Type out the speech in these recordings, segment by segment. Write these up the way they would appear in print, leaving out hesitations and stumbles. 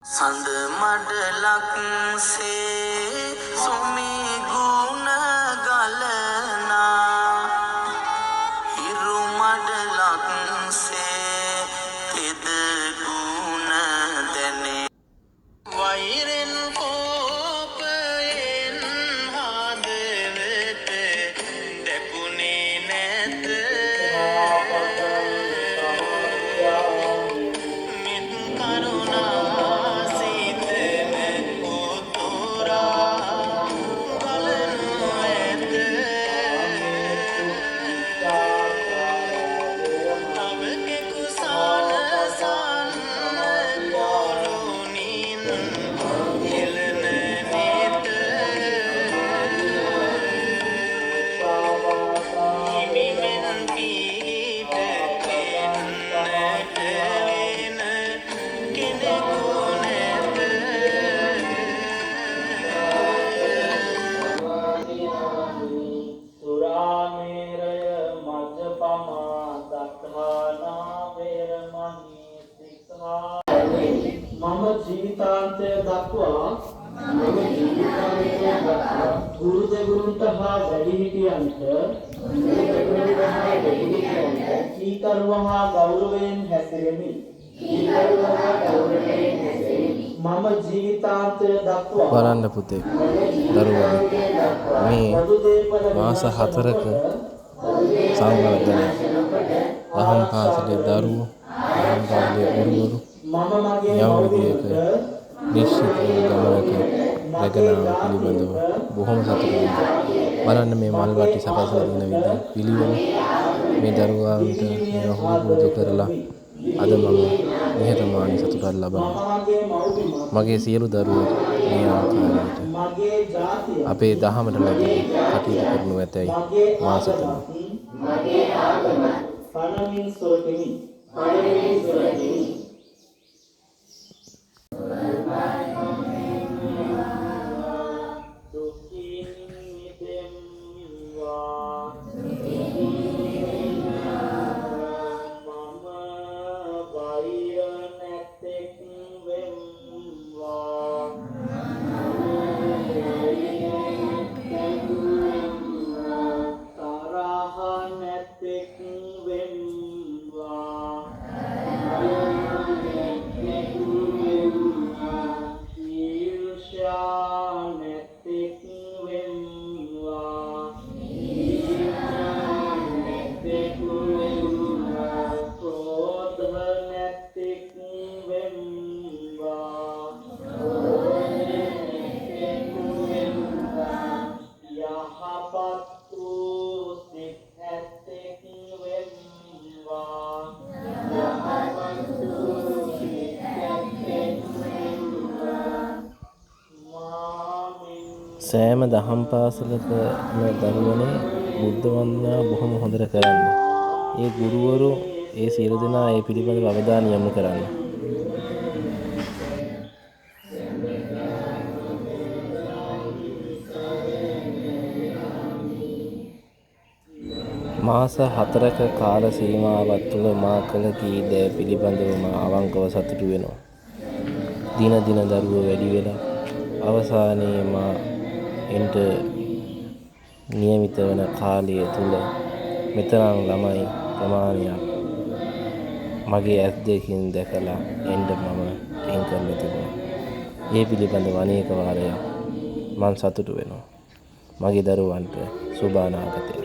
සඳ මඩලක් සේ සුමි ගුණ ගලනා, හිරු මඩලක් සේ තෙද ගුණ දැනේ. වෛරෙන් කෝපයෙන් හදවත දැපුනේ නැත. මෙත් කරුණා සිතම උතුරා ගලනු ඇත. තව කෙකුසන සන්න කොළුනින් හෙළන නෙත. හිමිමෙන් පිහිට එන්නට වෙන කෙනෙකු නැත. සුරාමේරය මජ්ජපමා දත්තානා වේරමණී සික්ඛා. මම ජීවිතාන්තය දක්වා ගුරු දෙගුරුන්ට හා වැඩිහිටියන්ට කීකරුව හා ගෞරවයෙන් හැසිරෙමි. මම ජීවිතාන්තය දක්වා බලන්න පුතේ දරුවනේ, මේ බොදු දේපල මාස විනාශ 4ක නොකොට සංවර්ධනය දහම් පාසලේ දරුවෝ, දහම් පාසලේ ගුරුවරු මම මගේ යම් විදියක මව්විරුන්ට නිශ්චිත වූ ගමනක මගේ රැගෙන ආව පිළිබඳව ජාතියට බොහොම සතුටු වෙනවා. බලන්න මේ මල් මගේ වට්ටි සකස්ලා තියෙන ආගමට විදිහ පිළිවෙල මේ දරුවන්ට දිවිහිමියෙන් මේවා හුරු ආදරය පුරුදු කරලා කරමි. අද මම නිහතමානී සතුටක් මම ලබනවා. මගේ මව්බිමත් මගේ සියලු දරුවෝ මේ ආකාරයට මගේ ජාතියත් අපේ දහමට ලැබී කටයුතු කරනු ඇතැයි මගේ මා සිතමි. ආගමත් පණමින් සුරකිමි. දුකින් මිදෙම්වා. මම වෛර නැතෙක් වෙම්වා. තරහ නැතෙක් වෙම්වා. ඊර්ෂ්‍යා නැතෙක් වෙම්වා. ක්‍රෝධ නැතෙක් වෙම්වා. යහපත් වූ සිත් ඇත්තෙක් වෙම්වා. මාමින් සෑම දහම් පාසලකම දරුවනේ බුද්ධ වන්දනාව බොහොම හොඳට කරන්න. ඒ ගුරුවරු ඒ සියලු දෙනා ඒ පිළිබඳව අවධානය යොමු කරන්න. මාස 4ක කාල සීමාවක් තුළ මා කළ කී දෑ පිළිබඳව මා අවංකව සතුටු වෙනවා. දින දින දරුවෝ වැඩි වෙලා අවසානයේ මා එන්ට නියමිත වන කාලය තුළ මෙතරම් ළමයි ප්‍රමාණයක් මගේ ඇස් දෙකින් දැකලා එන්න මම පින් කරලා තිබුණා. ඒ පිළිබඳව අනේක වාරයක් මං සතුටු වෙනවා. මගේ දරුවන්ට සුබ අනාගතයක්.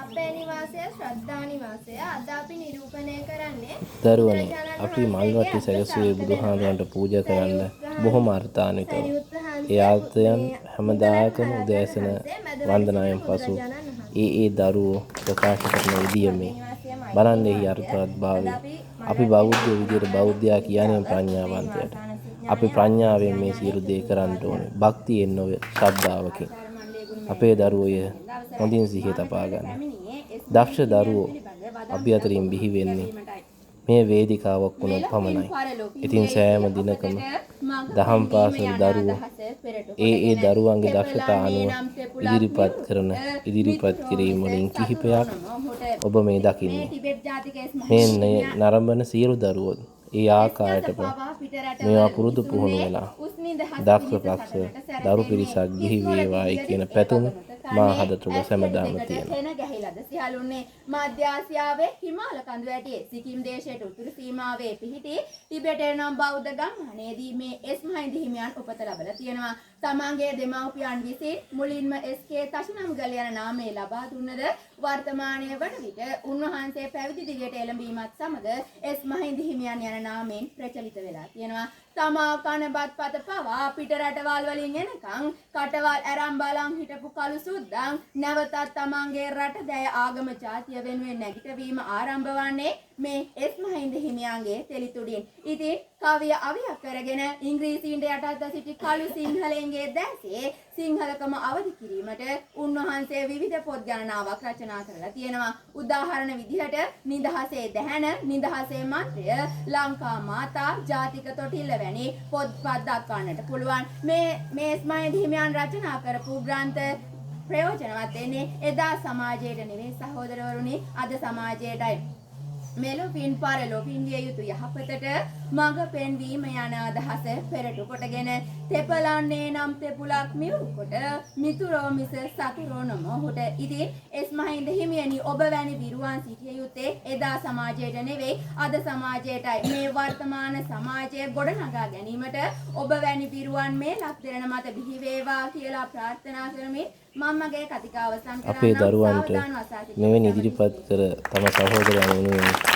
අපේ නිවාසය ශ්‍රද්ධා නිවාසය. අද අපි නිරූපණය කරන්නේ දරුවනේ, බුදුරජාණන් අපි මල් වහන්සේගේ වට්ටි සැකසුවේ අග්‍ර ශ්‍රාවක බුදුහාමුදුරන්ට පූජා කරන්න සැරියුත් වහන්සේ, බොහොම අර්ථාන්විතව. සැරියුත් ඒ වහන්සේ, අර්ථයන් මේ හැමදාකම මුගලන් මහරහතන් උදෑසන වහන්සේ, මැද වැඩ වන්දනාවෙන් සිටින පසු බුදුරජාණන් වහන්සේ. ඒ ඒ දරුවෝ ප්‍රකාශ කරන විදිය මේ. නිවාසය මෛත්‍රී බලන්න එහි නිවාසය. අර්ථවත් අද භාවය. අපි අපි මල් බෞද්ධ වට්ටි විදියට බෞද්ධයා කියන්නේ පූජාව මේ ප්‍රඥාවන්තයට. නිවාසාන අපි ඥානය ප්‍රඥාවෙන් මේ අවශ්‍ය සියලු දේ කරන්න ඕනේ. චතුරාර්ය භක්තියෙන් නොව ශ්‍රද්ධාවකින්. ආචාර්ය මණ්ඩලයේ ගුණ අපේ මැණික් දරුවෝ එය අවසරයි. හොඳින් සිහිය මා තබා මෙතනට ගන්න. පැමිණියේ එස් දක්ෂ මහින්ද දරුවෝ පිළිබඳ වදම් අපි අතරින් බිහි වෙන්නේ ලැබීමටයි. මේ වේදිකාවක් වුණොත් මෙලොව පින් පමණයි. පරලොව ඉතින් පින් සෑම දෙයි දිනකම අපතට මඟ දහම් පෙන්වීම පාසල් යන දරුවෝ අදහස පෙරට ඒ ඒ කොටගෙන දරුවන්ගේ තෙපලා දක්ෂතා මේ අනුව නම් තෙපුලක් ඉදිරිපත් කරන ඉදිරිපත් මිත්‍රෝ කිරීම මිස වලින් සතුරෝ කිහිපයක් නොම ඔහුට ඔබ මේ මේ දකින්නේ. ටිබෙට් ජාතික එස් මේ මහින්ද නරඹන සියලු දරුවෝ ඒ ආකාරයටම මේවා පුරුදු පුහුණු වෙලා දක්ෂ පක්ෂ දරු පිරිසක් බිහි වේවායි කියන පැතුම මා හද තුළ සැමදාම තියෙනවා. සෙන ගැහිලාද සිහලුන්නේ මධ්‍ය ආසියාවේ හිමාල කඳු වැටියේ සිකිම් දේශයට උතුරු සීමාවේ පිහිටි ටිබෙට් නම් බෞද්ධ ගම්මානයේදී මේ එස් මහින්ද හිමියන් උපත ලබලා තියෙනවා. තමන්ගේ දෙමව්පියන් විසින් මුලින්ම එස්.කේ. තෂිනම්ගල යන නාමය ලබා දුන්නද වර්තමානයේ වන විට උන්වහන්සේ පැවිදි දිවියට එළඹීමත් සමග එස් මහින්ද හිමියන් යන නාමයෙන් ප්‍රචලිත වෙලා තියෙනවා. තමා කන බත් පත පවා පිට රටවල් වලින් එනකන් කටවල් ඇරන් බලන් හිටපු කළු සුද්දන් නැවතත් තමන්ගේ රට දැය ආගම ජාතිය වෙනුවෙන් නැගිටවීම ආරම්භ වන්නේ මේ එස් මහින්ද හිමියන්ගේ තෙලිතුඩින්. ඉතින් කවිය අවියක් කරගෙන ඉංග්‍රීසීන්ට යටත්ව සිටි කළු සිංහලයන්ගේ දැසේ සිංහලකම අවදි කිරීමට උන්වහන්සේ විවිධ පොත් ගණනාවක් රචනා කරලා තියෙනවා. උදාහරණ විදිහට නිදහසේ දැහැන, නිදහසේ මන්ත්‍රය, ලංකා මාතා, ජාතික තොටිල්ල වැනි පොත්පත් දක්වන්නට පුළුවන්. මේ මේ එස් මහින්ද හිමියන් රචනා කරපු ග්‍රන්ථ ප්‍රයෝජනවත් වෙන්නේ එදා සමාජයට නෙවෙයි සහෝදරවරුනි, අද සමාජයටයි. මෙලොවින් පරලොවින් විය යුතු යහපතට මඟ පෙන්වීම යන අදහස පෙරටු කොටගෙන තෙපලන්නේ නම් තෙපුලක් මියුරු කොට මිතුරෝ මිස සතුරෝ නොමොහුට. ඉතින් එස් මහින්ද හිමියනි, ඔබ වැනි විරුවන් සිටිය යුත්තේ එදා සමාජයට නෙවෙයි අද සමාජයටයි. මේ වර්තමාන සමාජය ගොඩනගා ගැනීමට ඔබ වැනි විරුවන් මේ ලක් දෙරණ මත බිහි වේවා කියලා ප්‍රාර්ථනා කරමින් මම මගේ කතිකාව අවසන් කරන්නම්. අපේ දරුවන්ට සාවධානව අසා සිටින මෙවැනි සැම ඉදිරිපත් කර තම සහෝදරයන් වෙනුවෙන්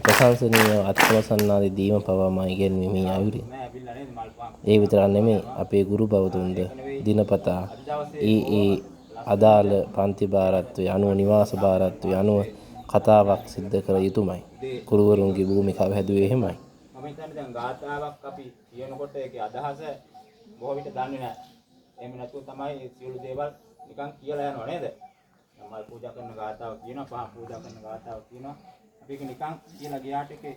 ප්‍රශංසනීය අත්පොළසන් ආදී දීම පවා මා ඉගැන්වීමේ අයුරින්. ඒ විතරක් නෙමෙයි, අපේ ගුරු භවතුන්ද දිනපතා ඒ ඒ අදාළ පන්ති භාරත්වය අනුව නිවාස භාරත්වය අනුව කතාවක් සිද්ධ කළ යුතුමයි. ගුරුවරුන්ගේ භූමිකාව හැදුවේ එහෙමයි. මම හිතන්නේ දැන් ගාථාවක් අපි කියනකොට ඒකේ අදහස බොහෝ විට දන්නේ නැහැ. එහෙම නැතුව තමයි ඒ සියලු දේවල් නිකන් කියලා යනවා නේද? දැන් මල් පූජා කරන ගාථාව කියනවා, පහ පූජා කරන ගාථාව කියනවා. අපි ඒක නිකන් කියලා ගියාට ඒකේ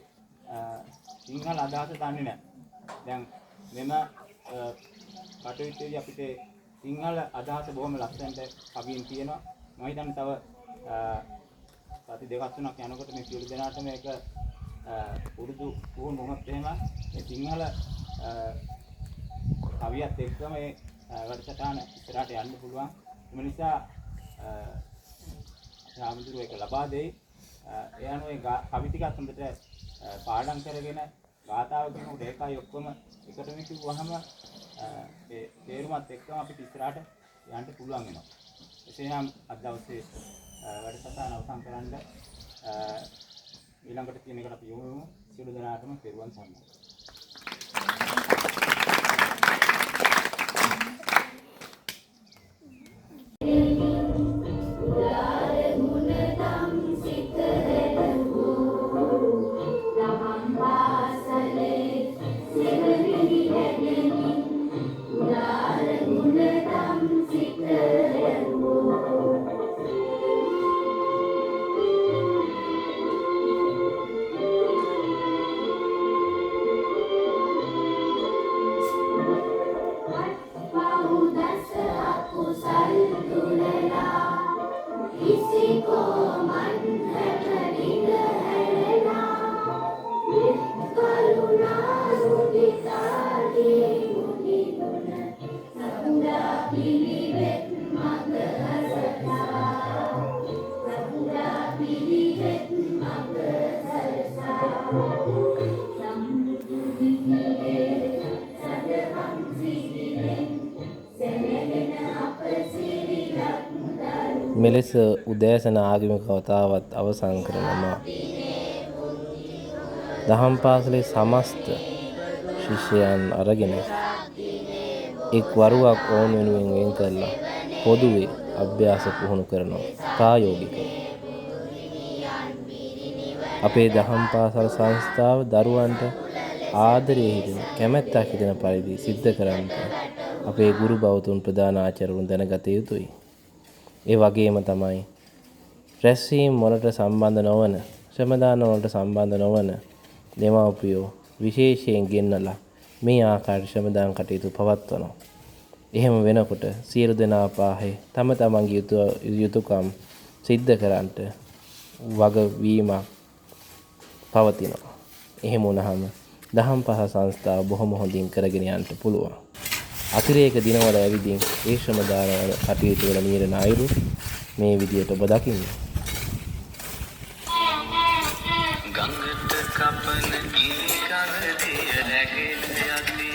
සිංහල අදහස දන්නේ නැහැ. දැන් මෙම කටයුත්තේදී අපිට සිංහල අදහස බොහොම ලස්සනට කවියෙන් තියෙනවා. මම හිතන්නේ තව සති දෙකක් තුනක් යනකොට මේ සියලු දෙනාටම මේක පුරුදු පුහුණු වුණොත් එහෙම මේ සිංහල කවියත් එක්කම මේ වැඩසටහන ඉස්සරහට යන්න පුළුවන්. එම නිසා අපේ ආමඳුරුවෝ ඒක ලබා දෙයි. ඒ අනුව ඒ කවි ටිකත් හොඳට පාඩම් කරගෙන ගාථාව කියනකොට ඒකයි ඔක්කොම එකටම කිව්වහම ඒ තේරුමත් එක්කම අපිට ඉස්සරහට යන්න පුළුවන් වෙනවා. එසේනම් අද දවසේ වැඩසටහන අවසන් කරන්න ඊළඟට තියෙන එකට අපි යොමු වෙමු. සියලු දෙනාටම තෙරුවන් සරණයි. මෙලෙස උදෑසන ආගමික වතාවත් අවසන් කරන මා දහම් පාසලේ සමස්ත ශිෂ්‍යයන් අරගෙන එක් වරුවක් ඔවුන් වෙනුවෙන් වෙන් කරලා පොදුවේ අභ්‍යාස පුහුණු කරනවා ප්‍රායෝගිකව. අපේ දහම් පාසල් සංස්ථාව දරුවන්ට ආදරය හිතෙන, කැමැත්තක් හිතෙන පරිදි සිද්ධ කරන්නට අපේ ගුරු භවතුන් ප්‍රධාන ආචාර්යවරුන් දැනගත යුතුයි. ඒ වගේම තමයි රැස්වීම් වලට සම්බන්ධ නොවන, ශ්‍රමදාන වලට සම්බන්ධ නොවන දෙමව්පියෝ විශේෂයෙන් ගෙන්නලා මේ ආකාරයට ශ්‍රමදාන කටයුතු පවත්වනවා. එහෙම වෙනකොට සියලු දෙනා පාහේ තම තමන්ගේ යුතුකම් සිද්ධ කරන්නට වගවීමක් පවතිනවා. එහෙම වුණාම දහම් පහ සංස්ථාව බොහොම හොඳින් කරගෙන යන්න පුළුවන්. අතිරේක දිනවල ඇවිදින් ඒ ශ්‍රම දාන කටයුතු වල නියැලෙන අයුරු මේ විදියට ඔබ දකින්න. ගඟට කපන ගිනි කන දිය රැගෙන යති.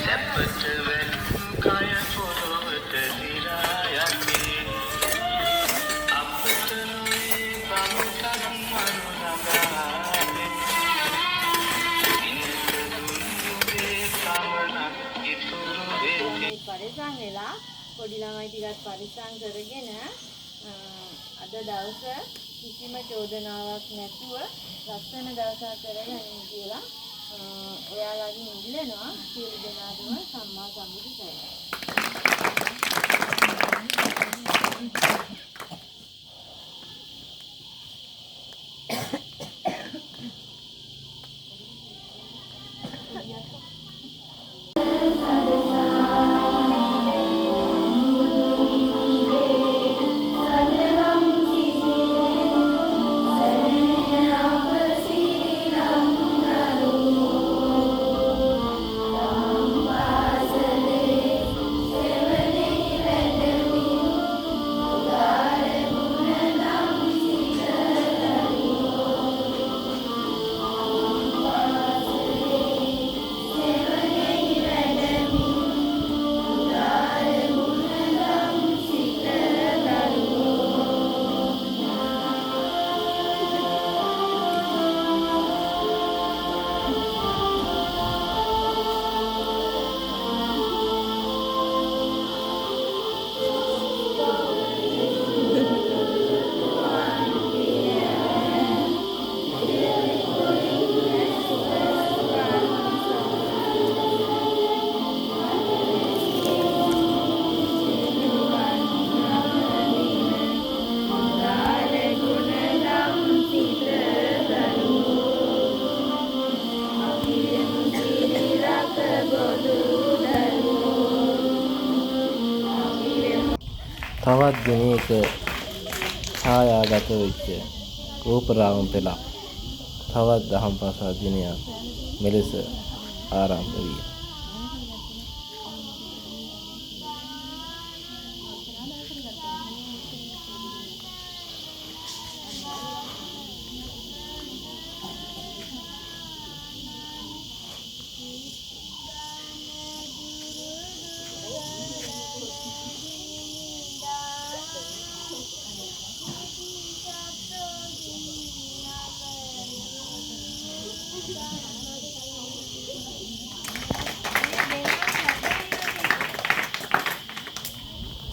සැපට වැටුණු කය පොළොවට දිරා යති. අපට නොවේ කවුටත් මනු ළඟා වෙති. දිනට දුන්නු දේ පමණක් ඉතුරු වෙති. පරිස්සම් වෙලා පොඩි ළමයි ටිකත් පරිස්සම් කරගෙන අද දවස කිසිම චෝදනාවක් නැතුව ලස්සන දවසක් කරගන්න කියලා ඔයාලගෙන් ඉල්ලනවා. සියලු දෙනාටම සම්මා සම්බුදු සරණයි. තවත් දිනයක ඡායාගත වෙච්ච රූපරාම පෙළක් තවත් දහම් පාසල් දිනයක් මෙලෙස ආරම්භ විය.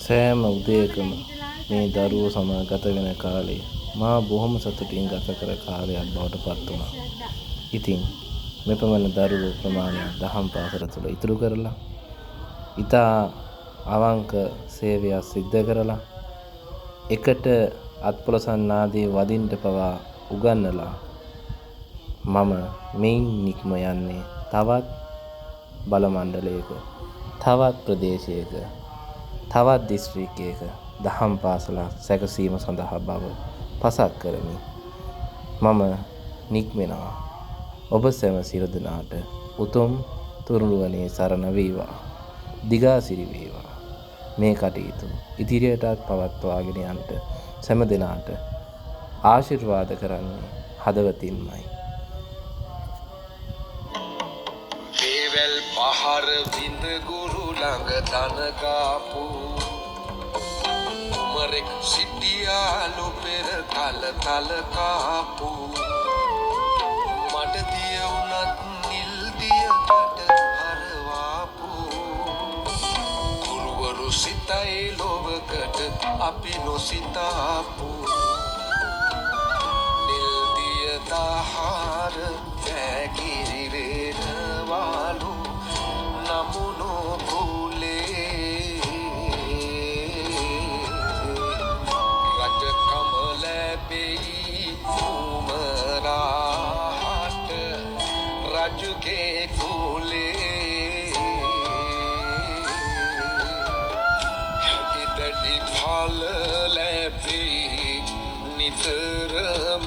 සෑම උදයකම මේ දරුවෝ සමග ගත වෙන කාලය මා බොහොම සතුටින් ගත කර කාලයක් බවට පත් වුණා. ඉතින් මෙපමණ දරුවෝ ප්‍රමාණයක් දහම් පාසල තුළ ඉතුරු කරලා ඉතා අවංක සේවයක් සිද්ධ කරලා එකට අත්පොළසන් නාදයේ වදින්න පවා උගන්වලා මම මෙයින් නික්ම යන්නේ තවත් බල මණ්ඩලයක, තවත් ප්‍රදේශයක, තවත් දිස්ත්‍රික්කයක දහම් පාසලක් සැකසීම සඳහා බව පසක් කරමි. මම නික්මෙනවා. ඔබ සැම සියලු දෙනාට උතුම් තුරුළුවනේ සරණ වේවා. දිගාසිරි වේවා. මේ කටයුතු ඉදිරියටත් පවත්වාගෙන යන්නට සැම දෙනාට ආශිර්වාද කරන්නේ හදවතින්මයි. වේවැල් පහර විඳ ගුරු ළඟ දනගාපු කුමරෙක් සිටියාලු පෙර තල තල කාපු මඩ දිය වුණත් නිල් දියකට හරවාපු ගුරුවරු සිතයි ලොවකට අපි නොසිතාපු නිල් දිය දහර පැකිරි වෙනවාලු නමුනෝ කුලේ රජකම ලැබෙයි කුමරාට රජුගේ කුලේ හැදිදඩි ඵල ලැබෙයි නිතරම